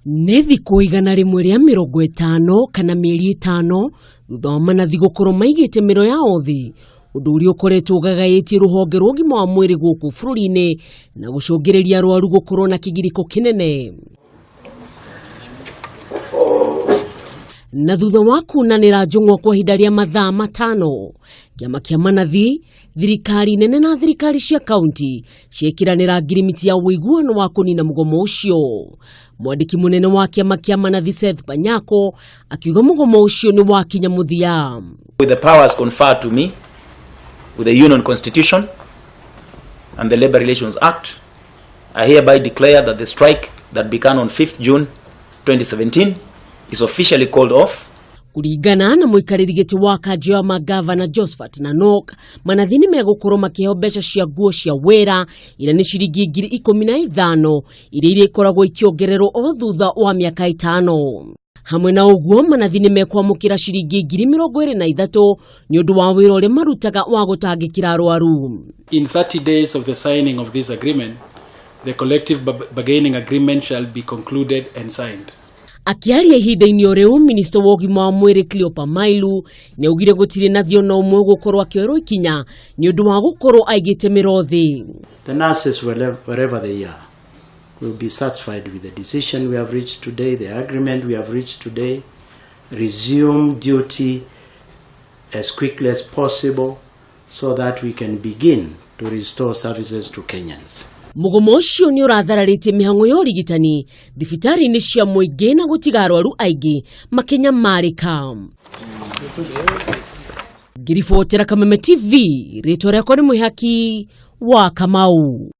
Nĩ thikũ 150 kana mĩeri 5 thutha wa manathi gũkorwo maigĩte mĩro yao thĩ, ũndũ ũrĩa ũkoretwo ũgagaĩtie rũhonge rwa ũgima wa mwĩrĩ gũkũ bũrũri-inĩ na gũcũngĩrĩria arwaru gũkorwo na kĩgirĩko kĩnene. Na thutha wa kunanĩra njũng'wa kwa ihinda rĩa mathaa 5, kĩama kĩa manathi, thirikari nene na thirikari cia kaunti ciĩkĩranĩra ngirimiti ya ũiguano wa kũnina mũgomo ũcio. Mwandĩki mũnene wa kĩama kĩa manathi Seth Panyako akiuga mũgomo ũcio nĩ wakinya mũthia. With the powers conferred to me with the Union Constitution and the Labor Relations Act, I hereby declare that the strike that began on 5th June 2017 is officially called off. Kũringana na mũikarĩri gĩtĩ wa kanjũ ya magavana Josephat Nanok, manathi nĩ megũkorwo makĩheo mbeca cia nguo cia wĩra iria nĩ ciringi 15,000 iria irĩkoragwo ikĩongererwo o thutha wa mĩaka 5. Hamwe na ũguo, manathi nĩ mekwamũkĩra ciringi 23,000 nĩ ũndũ wa wĩra ũrĩa marutaga wa gũtangĩkĩra arwaru. In 30 days of the signing of this agreement, the collective bargaining agreement shall be concluded and signed. Akĩaria ihinda-inĩ o rĩu, minista wa ũgima wa mwĩrĩ Cleopa Mailu nĩ augire gũtirĩ nathi ona ũmwe gũkorwo akĩoerwo ikinya nĩ ũndũ wa gũkorwo aigĩte mĩro thĩ. The nurses, wherever they are, will be satisfied with the decision we have reached today, the agreement we have reached today, resume duty as quickly as possible so that we can begin to restore services to Kenyans. Mũgomo ũcio nĩ ũrathararĩtie mĩhang'o ya ũrigitani thibitarĩ-inĩ cia mũingĩ na gũtiga arwaru aingĩ makĩnyamarĩka. Ngĩribotera Kameme TV, rĩtwa rĩakwa nĩ Mwĩhaki wa Kamau.